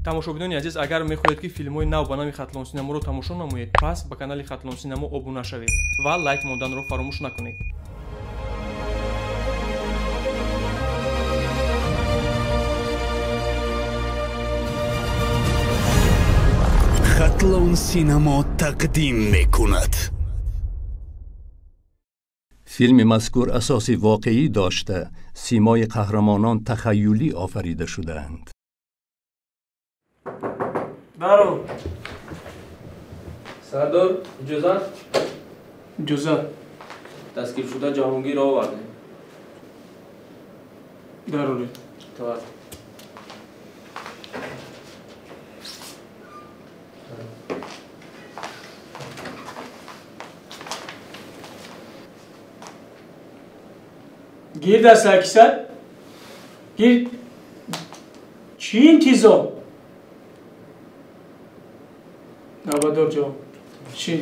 Тамошобинони азиз, агар мехоҳед, ки филмҳои нав ба нави Хатлон Синаморо тамошо намоед, пас ба канали Хатлон Синамо обуна шавед ва лайк монданро фаромӯш накунед. Хатлон Синамо тақдим мекунад. Филми мазкур асоси воқеӣ дошта, симои қаҳрамонон тахайюлӣ офарида шудаанд. Даро. Сардор, иҷозат? Иҷозат. Дастгиршуда Ҷаҳонгирро овардем. Дароред. Тават. Гирд аст акисад? Гирд. Чӣ интизом? Навбатдор ҷавоб. Чӣ?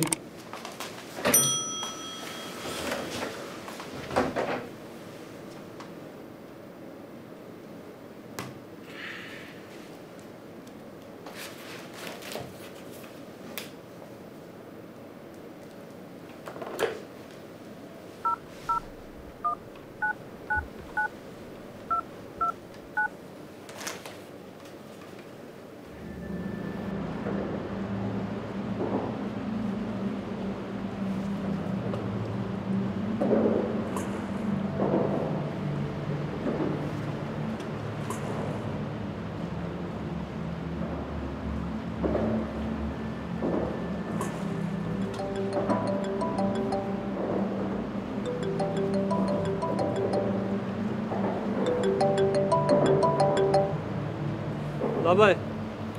Лабай.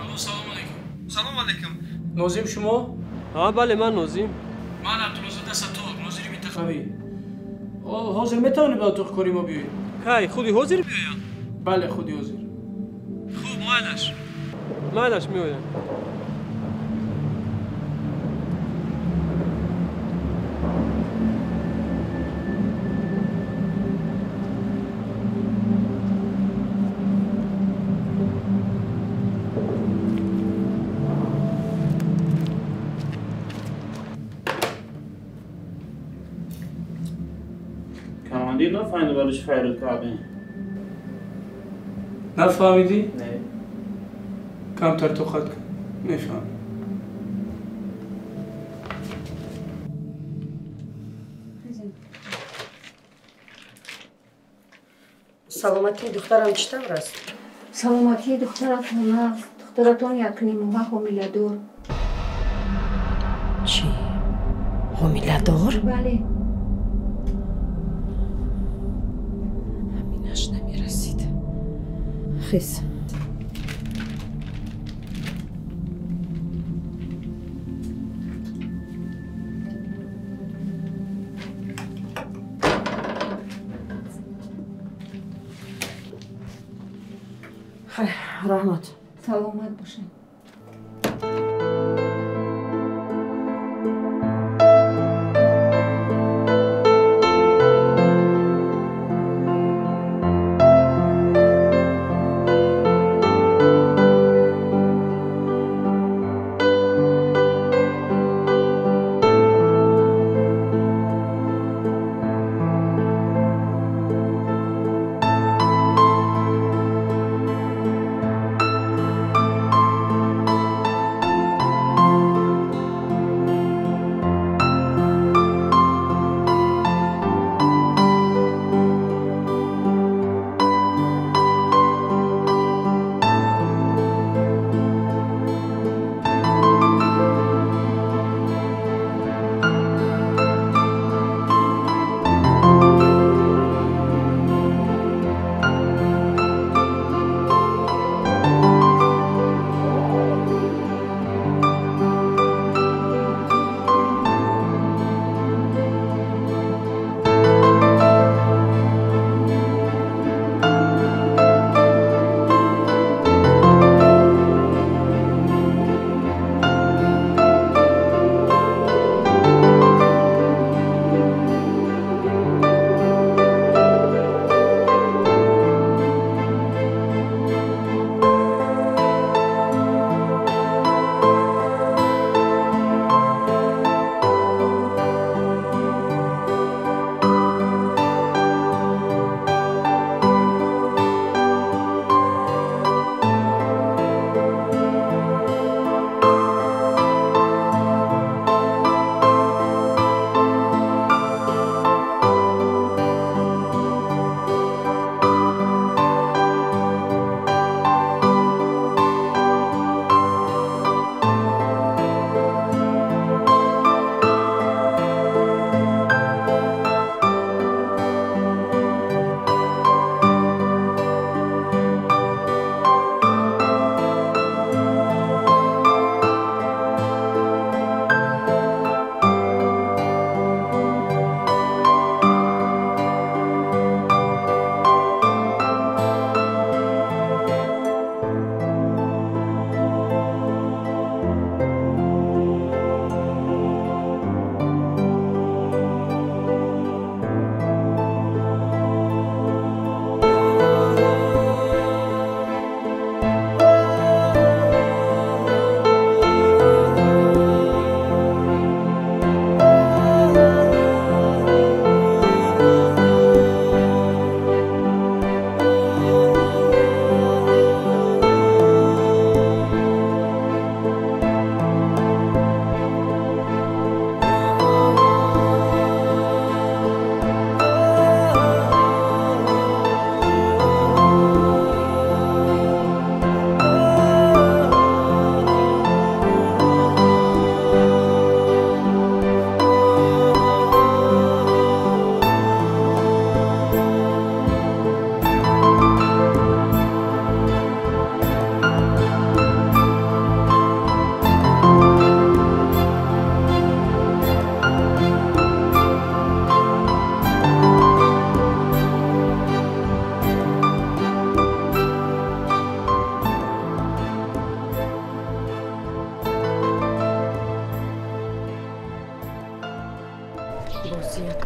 Алло, салом алейкум. Салом алейкум. Нозим шумо? Ҳа, бале, ман Нозим. Ман Абдуллозода Саттор, нозири минтақавӣ. Ҳозир метавонӣ ба отоқи кори мо биёӣ? Кай, худи ҳозир биёям? Бале, худи ҳозир. Хуб, майлаш. Майлаш, меоям. Командир нафаҳмида барои чӣ файрод кардем? Нафаҳмидӣ? Не. Камтар тоқат кун, мефаҳмӣ. Саломатии духтарам чӣ тавр аст? Саломатии духтаратон аст. Духтаратон якнимоҳа ҳомиладор. Чӣ? Ҳомиладор? Бале. Ҳаминаш намерасид. Хис. Хайр, раҳмат. Саломат бошед.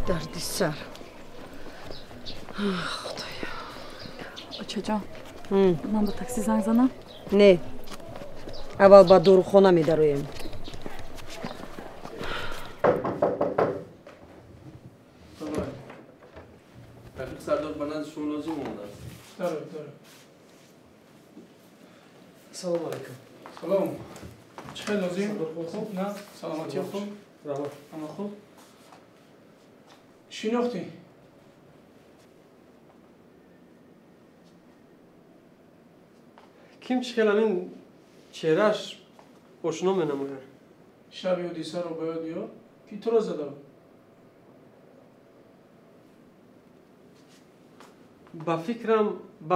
Дарди сар. Худоё. Очаҷон, ман ба такси занг занам? Не, аввал ба дорухона медароем. Рафиқ Сардор ба назди шумо лозим омадааст. Даро, даро. Салому алайкум. Салом. Чӣ хел лозим? Хуб, на? Саломатӣ хуб? Раҳмат. Ама хуб? Шинохтӣ? Ким чӣ хел ҳамин чеҳрааш ошно менамояд? Шаби ҳодисаро ба ёд биёр, ки туро зада буд. Ба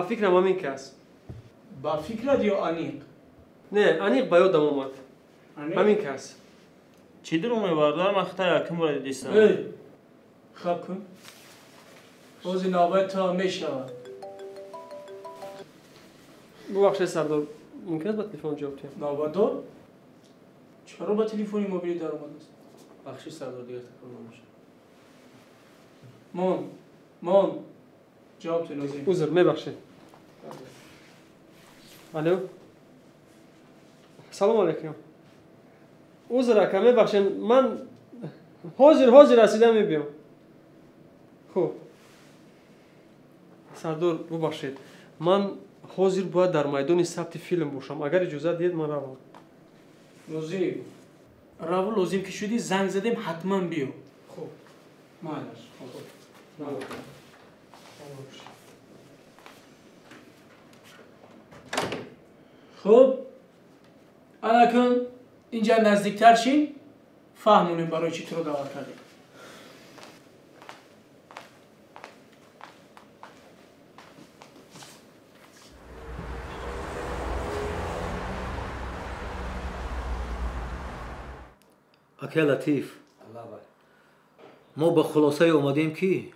фикрам ҳамин кас. Ба фикрат ё аниқ? Не, аниқ ба ёдам омад. Ҳамин кас. Чӣ дурӯғ мебардар? Ман хита якум бора дидистам. Эй, хаб кун. Ҳозир навбати ту ҳам мешавад. Бубахшед, Сардор, мумкин аст ба телефон ҷавоб диҳам? Навбатдор? Чаро ба телефони мобилӣ даромадааст? Бахшиш, Сардор, дигар такрор намешавад. Мон, мон, ҷавоб диҳ, лозим. Узр, мебахшед. Алло, салому алайкум. Узр, ака, мебахшед, ман ҳозир расида мебиём. Хуб, Сардор, бубахшед, ман ҳозир бояд дар майдони сабти филм бошам. Агар иҷозат диҳед, ман равам. Лозим раву, лозим ки шудӣ занг задем, ҳатман биё. Хуб, майлаш. Хуб, анакун инҷа наздиктар шин, фаҳмонем барои чӣ туро даъват кардем. Акай Латиф, мо ба хулосае омадем, ки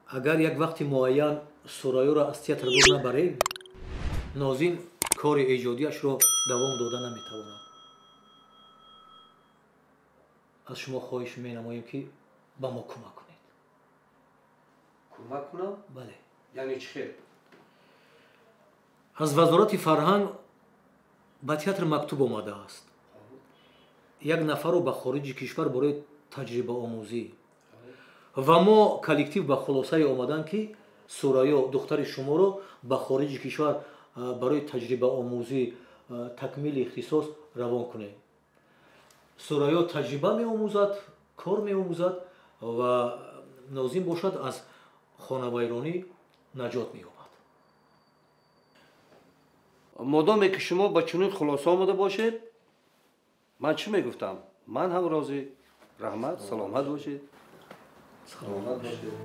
агар як вақти муайян Сурайёро аз театр дур набарем, Нозим кори эҷодиашро давом дода наметавонад. Аз шумо хоҳиш менамоем, ки ба мо кӯмак кунед. Кӯмак кунам? Бале. Яъне чӣ хел? Аз Вазорати фарҳанг ба театр мактуб омадааст. Як нафарро ба хориҷи кишвар барои таҷрибаомӯзӣ, ва мо коллектив ба хулосае омаданд, ки Сурайё духтари шуморо ба хориҷи кишвар барои таҷрибаомӯзӣ, такмили ихтисос равон кунем. Сурайё таҷриба меомӯзад, кор меомӯзад ва Нозим бошад аз хонавайронӣ наҷот меёбад. Модоме ки шумо ба чунин хулоса омада бошед, ман чӣ мегуфтам? Ман ҳам розӣ. Раҳмат, саломат бошед. Саломат бошед.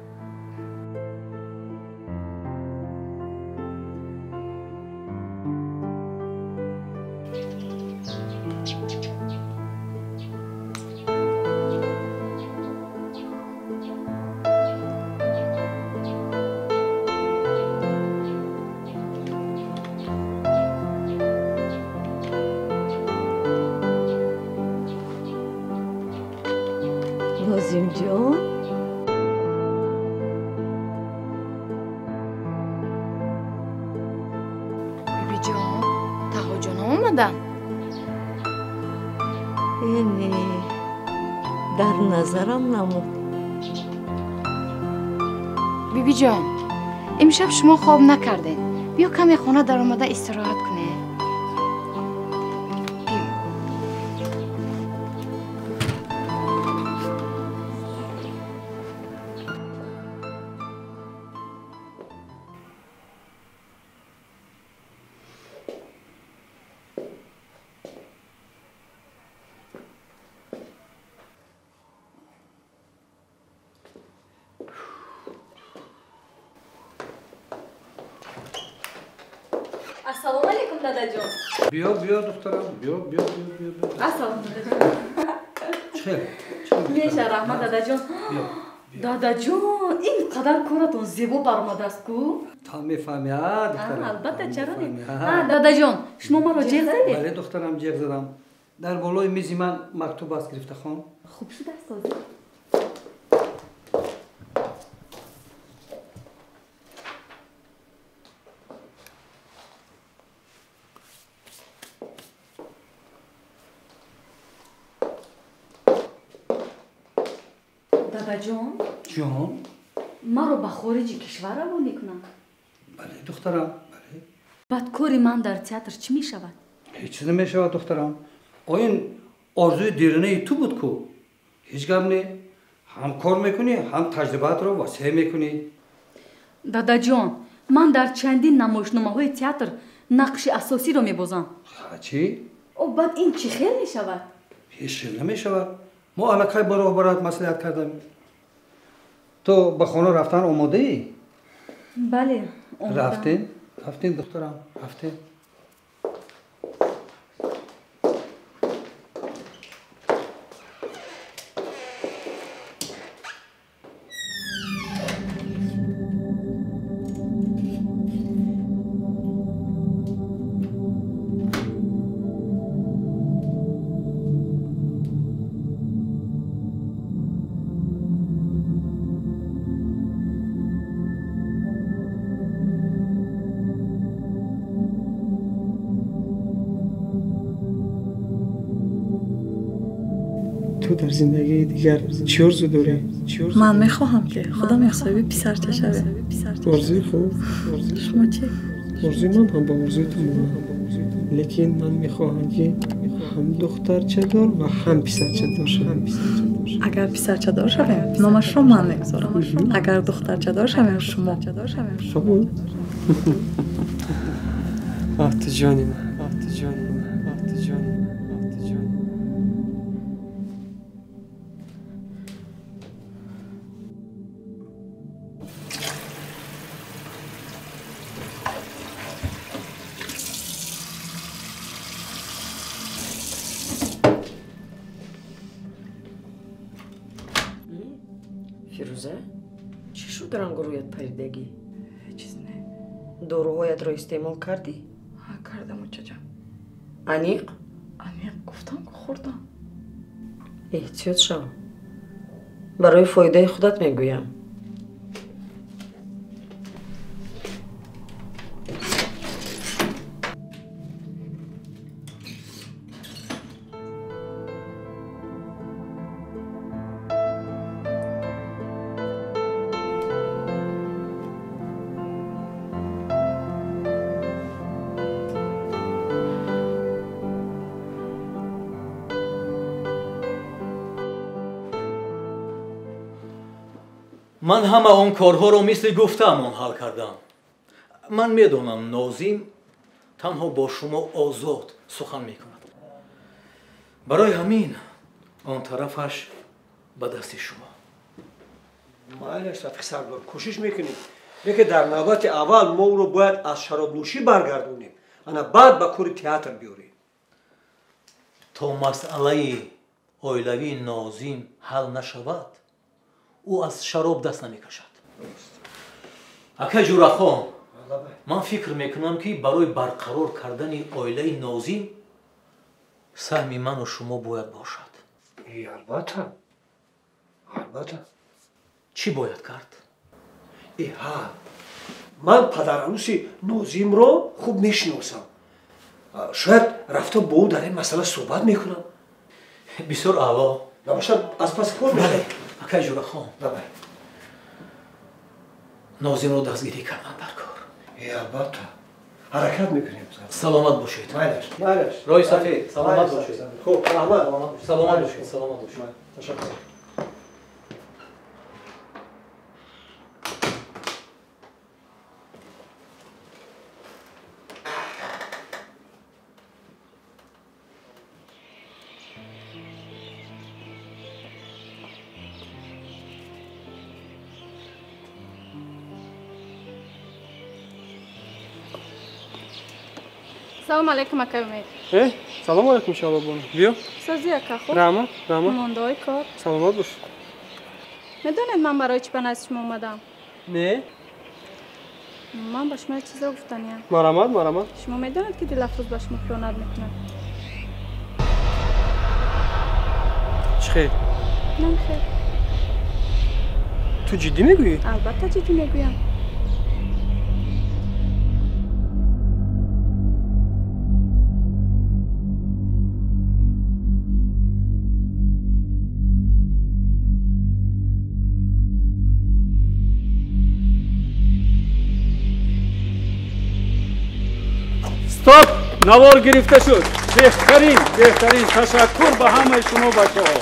Нозимҷон, бибиҷон, тағоҷон омадан? Не, дар назарам намуд. Бибиҷон, имшаб шумо хоб накардед. Биё каме хона даромада истироҳат кунед. Ассалому алейкум, дадаҷон. Биё, биё, духтарам, биё, биё, биё, биё. Ассалому дадаҷон. Чӣ? Меша, раҳмат, дадаҷон. Дадаҷон, ин қадар коратон зебо баромадааст ку? Та мефаҳми, а, духтарам? Албатта, чаро не? Дадаҷон, шумо маро ҷеғ задед? Бале, духтарам, ҷеғ задам. Дар болои мизи ман мактуб аст, гирифта хон. Хуб шудааст ҳозир. Дадаҷон? Ҷон? Маро ба хориҷи кишвар равон мекунанд? Бале, духтарам, бале. Баъд кори ман дар театр чӣ мешавад? Ҳеҷ чиз намешавад, духтарам. Ин орзуи деринаи ту буд ку. Ҳеҷ гап не. Ҳам кор мекунӣ, ҳам таҷрибаатро васеъ мекунӣ. Дадаҷон, ман дар чандин намоишномаҳои театр нақши асосиро мебозам. Ха, чӣ? Баъд ин чӣ хел мешавад? Ҳеҷ хел намешавад. Мо аллакай бо роҳбарат маслиҳат кардем. Ту ба хона рафтан омодаӣ? Бале, омодаам. Рафтем, рафтем, духтарам, рафтем. Ту дар зиндагии дигар чӣ орзу дорӣ? Ман мехоҳам, ки худам як соҳиби писарча шавем. Орзуи хуб. Шумо чӣ? Орзуи ман ҳам ба орзуи ту монанд. Лекин ман мехоҳам, ки ҳам духтарчадор ва ҳам писарчадор шавам. Агар писарчадор шавем, номашро ман мегузорам. Агар духтарчадор шавем, шумо. Қабул. Оҳ, ту ҷони ман, оҳ, ту ҷони ман, оҳ, ту ҷони ман, оҳ, ту ҷони ман. Фирӯза, чӣ шуд рангу рӯят паридагӣ? Ҳеҷ чиз не. Доруҳоятро истеъмол кардӣ? Кардам, очаҷон. Аниқ? Аниқ гуфтам, хӯрдам. Эҳтиёт шав. Барои фоидаи худат мегӯям. Ман ҳама он корҳоро мисли гуфтаамон ҳал кардам. Ман медонам, Нозим танҳо бо шумо озод сухан мекунад. Барои ҳамин он тарафаш ба дасти шумо. Майлаш, рафиқ сардор, кӯшиш мекунем, лекин дар навбати аввал мо ӯро бояд аз шаробнӯшӣ баргардонем, ана баъд ба кори театр биёрем. То масъалаи оилавии Нозим ҳал нашавад, ӯ аз шароб даст намекашад. Акай Ҷурахон, ман фикр мекунам, ки барои барқарор кардани оилаи Нозим саҳми ману шумо бояд бошад. Албатта, албатта. Чӣ бояд кард? Ҳа, ман падаранӯси Нозимро хуб мешиносам. Шояд рафта бо ӯ дар ин масъала суҳбат мекунам. Бисёр аъло. Набошад, аз паси кор мешавад. Акай Ҷурахон, Нозимро дастгирӣ кардан дар кор. Албатта, ҳаракат мекунем. Саломат бошед. Майлаш, майлаш. Роҳи сафед, саломат бошед. Хуб, раҳмат. Саломат бошед, саломат бошед. Ташаккур. Салом алейкум, акай Умед. Салом алейкум, Шалобону. Биё. Сози ака, хуб? Раҳмат, раҳмат. Мондаҳои кор. Саломат бош. Медонед, ман барои чӣ ба назди шумо омадам? Не. Ман ба шумо як чизро гуфтаниям. Марҳамат, марҳамат. Шумо медонед, ки Дилафрӯз ба шумо хиёнат мекунад? Чӣ хел? Намхел. Ту ҷиддӣ мегӯӣ? Албатта ҷиддӣ мегӯям. Стоп! Навор гирифта шуд. Беҳтарин, беҳтарин. Ташаккур ба ҳамаи шумо бачаҳо.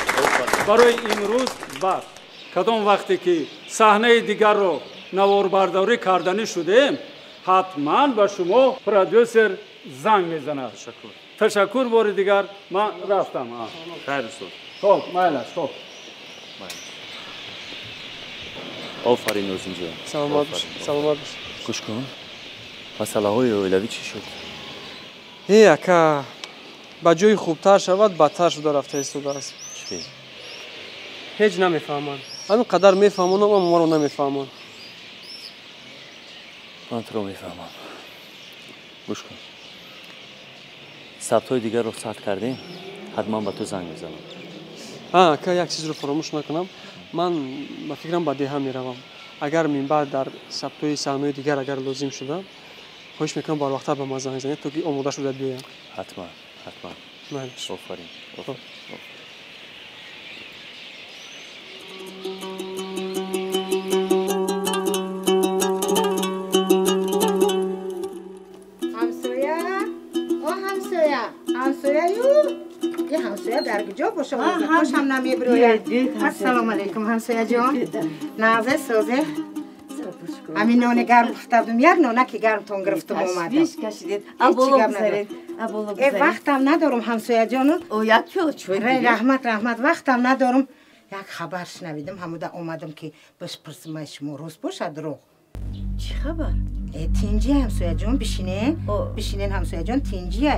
Барои имрӯз бас. Кадом вақте ки саҳнаи дигарро наворбардорӣ карданӣ шудем, ҳатман ба шумо продюсер занг мезанад. Ташаккур. Ташаккур бори дигар. Ман рафтам. Хайр, устод. Хоб, майлаш, хоб. Офарин, Нозимҷон. Саломат бош, саломат бош. Гӯш кун. Масъалаҳои оилавӣ чӣ шуд? Э, ака, ба ҷои хубтар шавад, бадтар шуда рафта истодааст. Чӣ? Ҳеҷ намефаҳманд. Ҳамин қадар мефаҳмонам, аммо маро намефаҳманд. Ман туро мефаҳмам. Гӯш кун. Сабтҳои дигарро сад кардем, ҳатман ба ту занг мезанам. Ака, як чизро фаромӯш накунам. Ман ба фикрам ба деҳа меравам. Агар минбаъд дар сабтҳои саҳнаҳои дигар агар лозим шуда, хоҳиш мекунам барвақттар ба ман занг занед, то ки омода шуда биёям. Ҳатман, ҳатман. Офарин. Ҳамсоя, о ҳамсоя, ҳамсояю, ин ҳамсоя дар куҷо бошад? Хошам намебирояд. Ассалому алайкум, ҳамсояҷон. Нағзе, созе? Ҳамин нони гарм пухта будум, як нонаки гармтон гирифтум омадам. Ташвиш кашидед. Аболо гузаред, аболо гузаред. Вақтам надорум, ҳамсояҷону. Як пиёла чой. Раҳмат, раҳмат, вақтам надорум. Як хабар шунавидам, ҳамуда омадам ки бипурсам, шумо рост бошад дурӯғ? Чӣ хабар? Тинҷи ҳамсояҷон, бишинен. Бишинен ҳамсояҷон, тинҷия.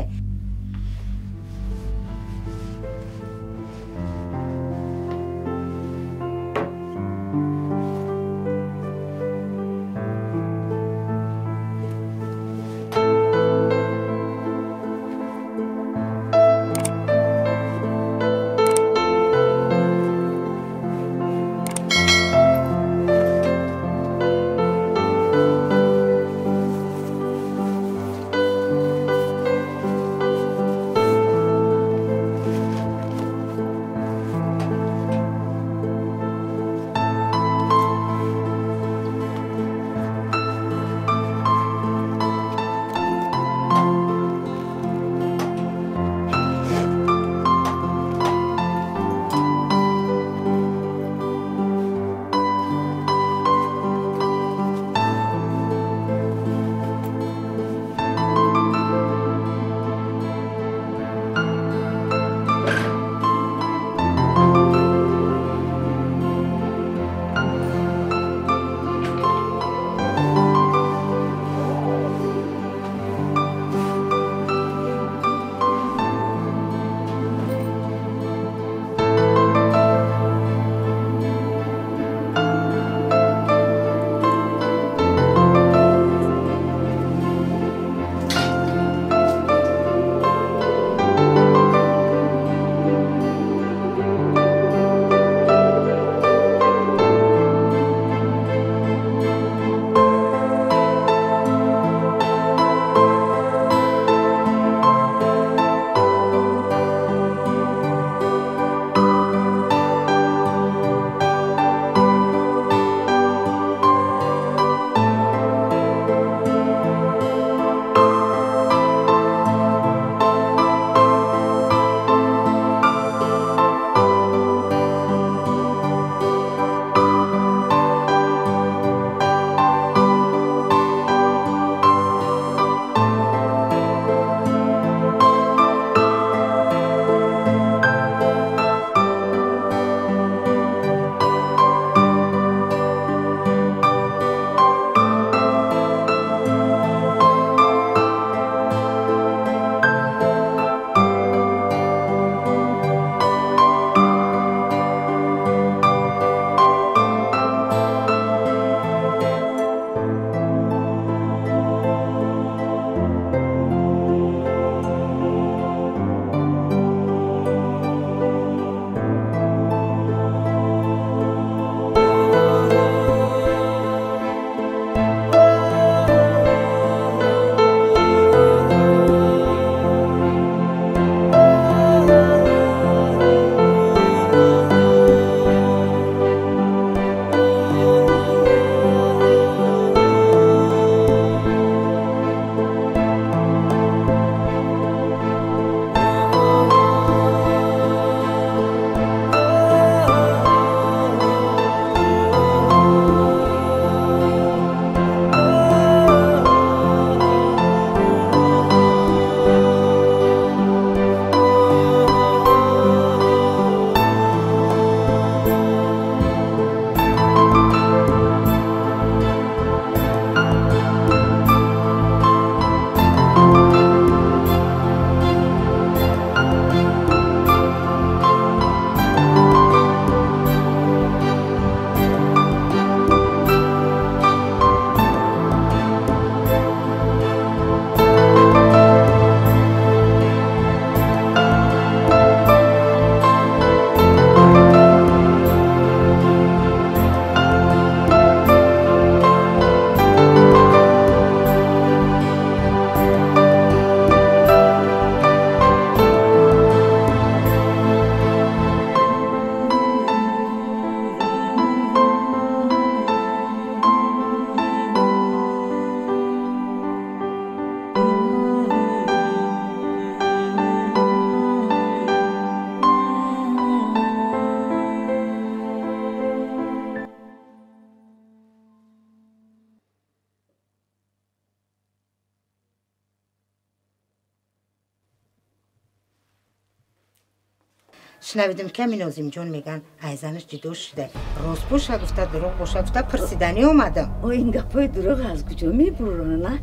Шунавидим ки ҳамин Нозимҷон меган ай занаш ҷудо шуда. Рост боша гуфта, дурӯғ боша гуфта, пурсиданӣ омадам. О, ин гапҳои дурӯғ аз куҷо мебурона? На,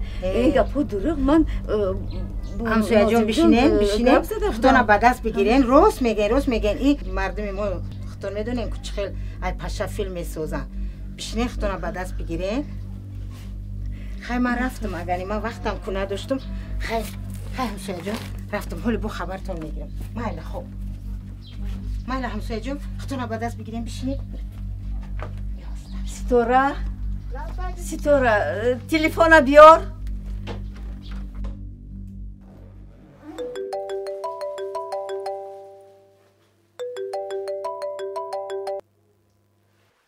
ин гапҳо дурӯғ. Ман ҳамсояҷон, бишинен, бишинен, худтона ба даст бигирен. Рост мегӯен, рост мегӯен. Ин мардуми мо худтон медонем, ки чӣ хел ай паша филм месозанд. Бишинен, худтона ба даст бигирен. Хай, ман рафтам, агар ман вақтам ку надоштум. Хай, хай, ҳамсояҷон, рафтам, ҳоли бо хабартон мегирам. Майла, хоб, майла, ҳамсояҷон, худтона ба даст бигирем, бишинед. Ситора, Ситора, телефона биёр.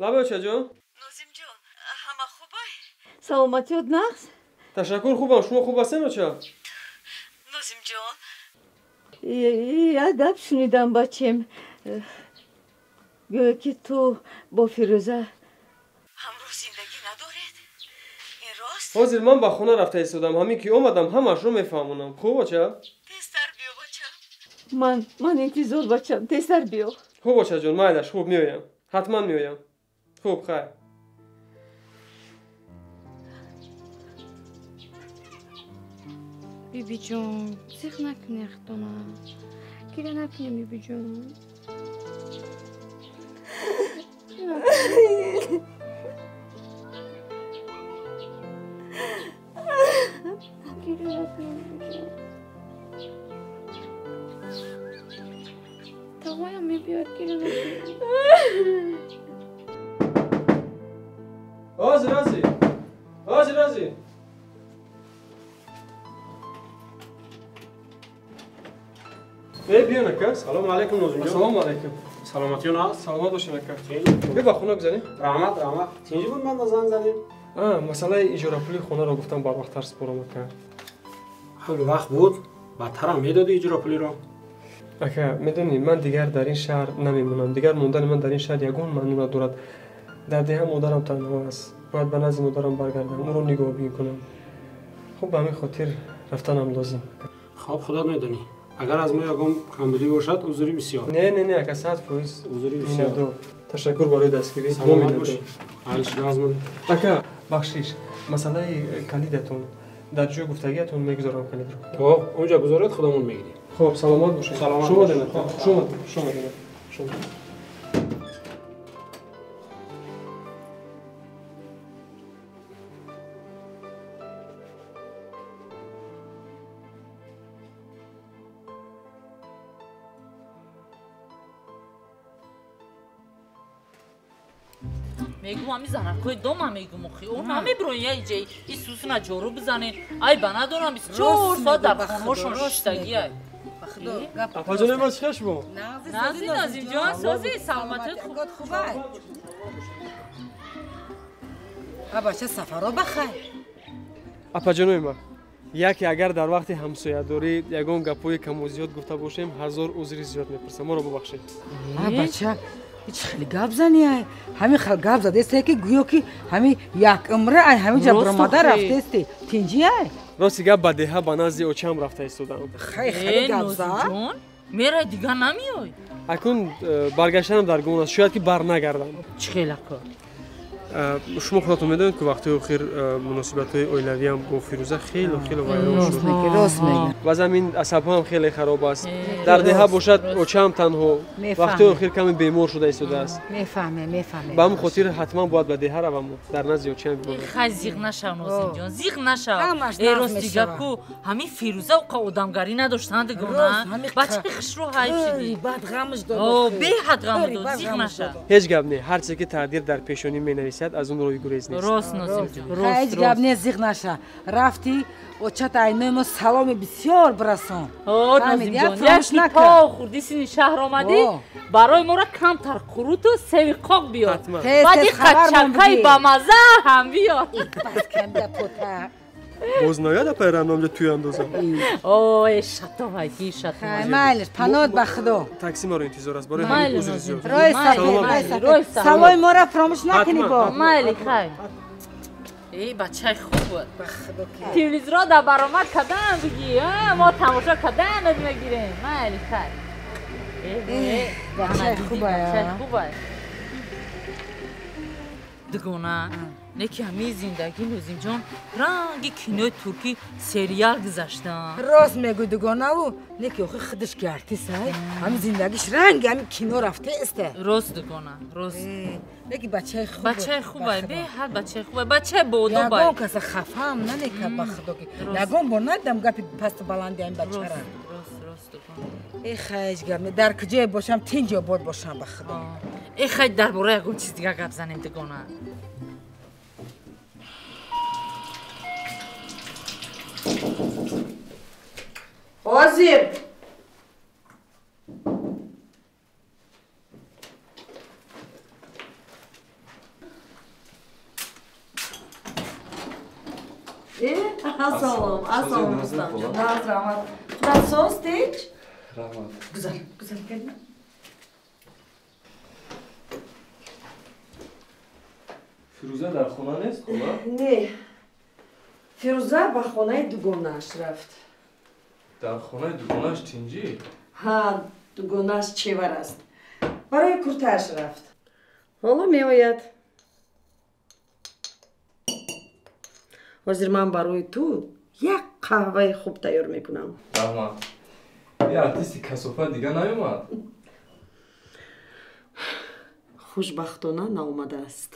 Лабе, очаҷон. Нозимҷон, ҳама хубай? Саломатиёт нағз? Ташаккур, хубам. Шумо хуб ҳастен, оча? Нозимҷон, як гап шунидам, бачем. Гӯё ки ту бо Фирӯза ҳамроҳ зиндагӣ надоред. Ин рост? Ҳозир ман ба хона рафта истодам. Ҳамин ки омадам, ҳамаашро мефаҳмонам. Хуб, оча? Тезтар биё, бачам. Ман интизор, бачам, тезтар биё. Хуб, очаҷон, майлаш, хуб, меоям, ҳатман меоям. Хуб, хайр. Бибиҷон, зиқ накунӣ ахтона. Гиря накунӣ, бибиҷон. Гиря накунӣ, бибиҷон. Тағоям мебиёд, гиря накунӣ. Ҳозир, ҳозир, ҳозир, ҳозир. Э, биён, ака. Салому алайкум, Нозимҷон. Ассалому алайкум. Саломатиён аст? Саломат бошед, ака. Биё, ба хона гузарем. Раҳмат, раҳмат. Тинҷи буд, ман занг задем. Масъалаи иҷорапули хонаро гуфтам барвақттар супорам, ака. Ҳоли вақт буд, баъдтарам медоди иҷорапулиро. Ака, медонӣ, ман дигар дар ин шаҳр намемонам. Дигар мондани ман дар ин шаҳр ягон маъно надорад. Дар деҳа модарам танҳо аст. Бояд ба назди модарам баргардам, ӯро нигоҳбин кунам. Хуб, ба ҳамин хотир рафтанам лозим. Хоб, худат медонӣ. Агар аз мо ягон камбудӣ бошад, узри бисёр. Не, не, не, ака, 100% узри бисёр. Ташаккур барои дастгирӣ. Саломат бошед. Ака, бахшиш, масъалаи калидатон дар ҷои гуфтагиатон мегузорам калидро. Хоб, онҷа гузоред, худамон мегирем. Хоб, саломат бошед. Шумо дена, шумо, шумо дена, шумо. Мегум ами занакои дома мегум, охи о намебироен я иҷаи и сусуна ҷору бизанен. Ай ба надорам, 24 соат дар хонашон шиштагиай. Апаҷони ма, чӣ шумо? Нази, Назимҷон, сози, саломатият хубай? А бача, сафаро бахайр. Апаҷонои ма, яке агар дар вақти ҳамсоядорӣ ягон гапҳои каму зиёд гуфта бошем, ҳазор узри зиёд мепурсам. Моро бубахшед. А бача, ҳеч хеле гап зани, ай ҳамин хел гап задесте, ки гӯё ки ҳамин як умра ай ҳамин ҷа биромада рафтесте. Тинҷи ай? Рости гап, ба деҳа ба назди очам рафта истодам. Хай, хеле гап зад. Мерай, дигар намеёй? Акун баргаштанам дар гумон аст, шояд ки барнагардам. Чӣ хел, ака? Шумо худатон медонед, ки вақтҳои охир муносибатҳои оилавиам бо Фирӯза хело хело вайрон шуд. Рост мегӯ. Баъзан ин асабҳоам хеле хароб аст. Дар деҳа бошад, очаам танҳо, вақтҳои охир каме бемор шуда истодааст. Мефаҳмем, мефаҳмем. Ба ҳамин хотир ҳатман бояд ба деҳа раваму дар назди очаам бимонам. Хай, зиғ нашав, Нозимҷон, зиғ нашав. Э, рости гап ку, ҳамин Фирӯза уқа одамгарӣ надоштанд гуна. Бачаи хушрӯ ҳайф шидӣ. Баъд ғамш дод. Беҳад ғам дод, зиғ нашав. Ҳеҷ гап не, ҳарче ки тақдир дар пешонӣ менависад, аз он роҳи гурез нест. Рост, Нозимҷон. Ҳеҷ гап не, зиғ наша. Рафтӣ, очата айнои мо саломи бисёр бирасон. О, Нозимҷон, як то хурди сини шаҳр омадӣ, барои моро камтар қуруту севи қоқ биёр. Баъди қачакаи бамаза ҳам биёр. Боз наояд апай Рамнамҷа тӯй андозам. Ой, шато ҳайки, шато. Майлиш, паноҳ ба Худо. Такси маро интизор аст, барои ҳамин узри зиёд. Рой сафед, рой сафед. Саломи моро фаромӯш накунӣ бо. Майли, хайр. Эй, бачаи хуб буд. Телевизорро дар баромад кадан бигӣ, мо тамошо кадан мегирем. Майли, хайр. Бачаи хубая. Дугона, неки ҳамаи зиндагӣ Нозимҷон ранги кинои туркӣ сериал гузаштан. Рост мегӯй дугонаву, неки охи худаш ки артист ай, ҳами зиндагиш ранги ҳами кино рафтеста. Рост дугона, рост. Неки бачаи хуб. Бачаи хубай, беҳад бачаи хубай, бачаи боодобай. Ягон каса хафаам намекард ба худо ки. Ягон бор надидам гапи пасту баланди ҳами бачара. Рост, рост дугона. Э хайш гап, дар куҷое бошам тинҷо бод бошам ба худо. Э хай дар бораи ягон чиз дига гап занем дугона. Ҳозир. Ассалом, ассалом Рустамҷон. Наз раҳмат. Худат соз тинч? Раҳмат. Гузар, гузар кардӣ. Фирӯза дар хона нест, хола? Не. Фирӯза ба хонаи дугонааш рафт. Дар хонаи дугонааш тинҷӣ? Ҳа, дугонааш чевар аст. Барои куртааш рафт. Ҳоло меояд. Ҳозир ман барои ту як қаҳваи хуб тайёр мекунам. Раҳмат. Е артисти касофат дига наёмад? Хушбахтона наомадааст.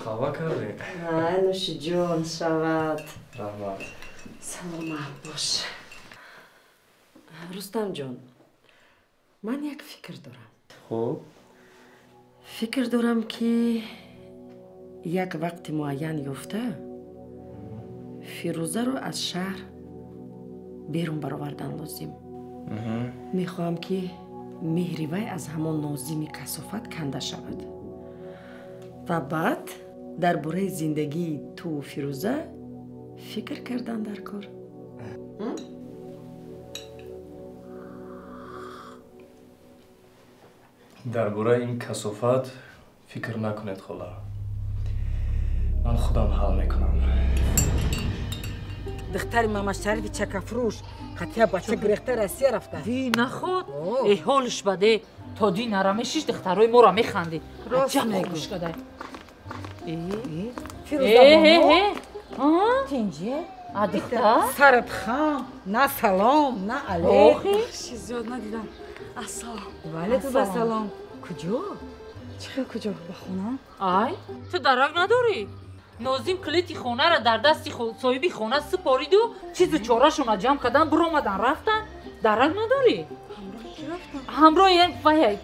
Қаҳва кардем? Ай, нӯшиҷон шавад. Раҳмат. Саломат бош. Рустамҷон, ман як фикр дорам. Хуб. Фикр дорам ки як вақти муайян ёфта Фирӯзаро аз шаҳр берун баровардан лозим. Мехоҳам ки меҳри вай аз ҳамон Нозими касофат канда шавад ва баъд дар бораи зиндагии туву Фирӯза фикр кардан дар кор. Дар бораи ин касофат фикр накунед, хола. Ман худам ҳал мекунам. Духтари Мамадшарифи чакафурӯш қатъия бача гирехта Россия рафта. Ви наход, э ҳолиш баде, то ди нарамешиш духтарои моро механдид. Рост Аҷаб мегӯй. хушк кадай. Фирӯза Э, боно? Тинҷе? А духтар? Сарат хам, на салом, на алейк. Охи? Чиз зиёд надидам. Ассалом. Ваалайкум ассалом. Куҷо? Чӣ хел куҷо? Ба хона? Ай, ту дарак надорӣ? Нозим калити хонаро дар дасти соҳиби хона супориду чизу чорашона ҷамъ кардан биромадан рафтан. Дарак надорӣ? Ҳамроҳи вай.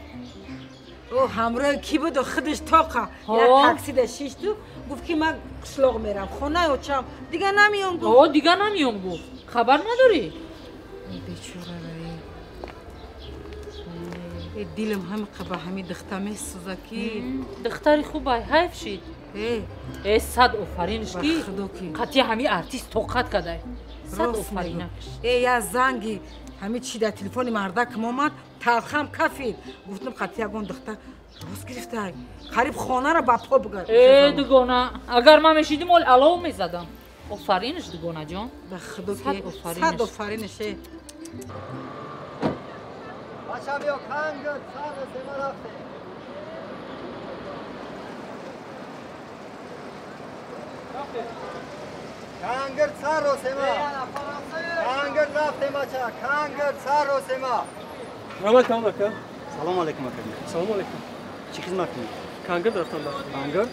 О, ҳамроҳи кӣ буду худаш тоқа. Як таксида шишту гуфт ки ман қишлоқ мерам, хонаи очам. Дига намеём гуфт. О, дига намеём гуфт. Хабар надорӣ? Бечора рай. Э, дилам ҳами ба ҳами духта месӯза ки. Духтари хубай, ҳайф шид. Э, сад офаринш ки қатъи ҳами артист тоқат кадай. Сад офаринакш. Э, я занги ҳами чи дар телефони мардакам омад, талхам кафид. Гуфтам қатъи ягон духта рост гирифтай. Қариб хонаро ба по бугар. Э, дугона, агар ман мешидим, ол алов мезадам. Офаринш, дугонаҷон. Ба худо ки сад сад офаринш. Э. Бача биё кангр, сар сема рафте. Кангр сар сема. Кангр рафте бача, кангр сар сема. Раҳмат калон ака. Салом алейкум ака. Салом алейкум. Чӣ хизмат кунӣ? Кангр рафтам ба. Кангр?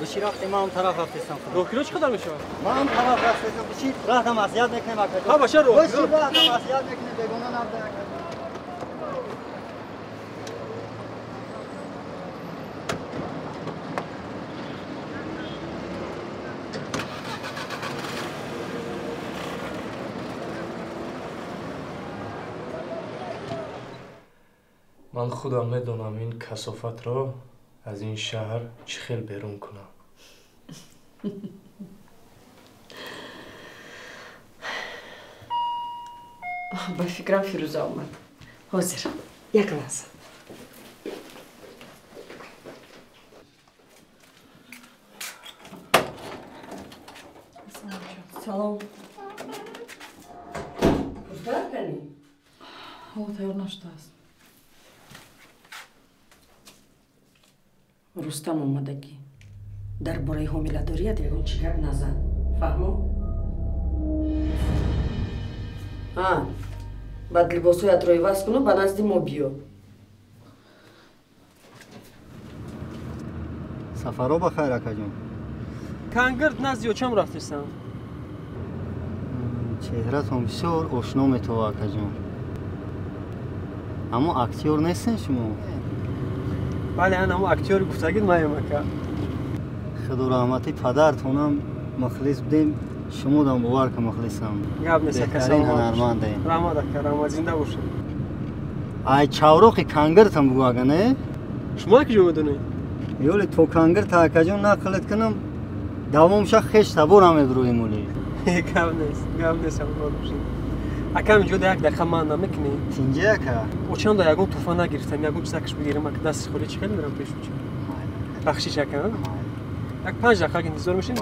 Биши рафте, ман он тараф рафтестам. Роҳкиро чӣ қадар мешавад? Ман он тараф рафтестам. Биши раҳта маслиҳат мекунем ака. Ҳа баша роҳкиро. Биши раҳта маслиҳат мекунем, бегона набуда ака. Ман худам медонам ин касофатро аз ин шаҳр чӣ хел берун кунам. Ба фикрам Фирӯза омад. Ҳозир, як лаҳза. Салом. Курта кани? Ҳоло тайёр нашудааст. Рустам омадагӣ. Дар бораи ҳомиладорият ягон чӣ гап назан. Фаҳмо? А, баъд либосҳоятро иваз куну ба назди мо биё. Сафаро ба хайр, акаҷон. Кангирд назди очам рафтесам. Чеҳратон бисёр ошно метова, акаҷон. Аммо актёр нестен шумо? Бале, ан ҳамо актёри гуфтагид маем, ака. Худо раҳматӣ падартонам мухлис будем, шумодам бовар ки мухлисам. Гап нест, ака. Беҳтарин ҳунармандаем. Раҳмат, ака, раҳмат, зинда бошед. Ай чавроқи кангиртам бугӯ, ага, не? Шумо киҷо медонед? Ёли то кангирта, акаҷон, нақлет кунам, давомша хеш таборам мебироем оли. Гап нест, гап нест, ҳамроҳ бошед. Акам, инҷо як дақиқа ман намекунӣ? Тинҷи, ака. Очам да ягон тӯҳфа нагирифтам, ягон чизакаш бигирам, ака, дасти холӣ чӣ хел мерам пеш очам? Бахшиш, ака, як 5 дақиқа интизор мешем?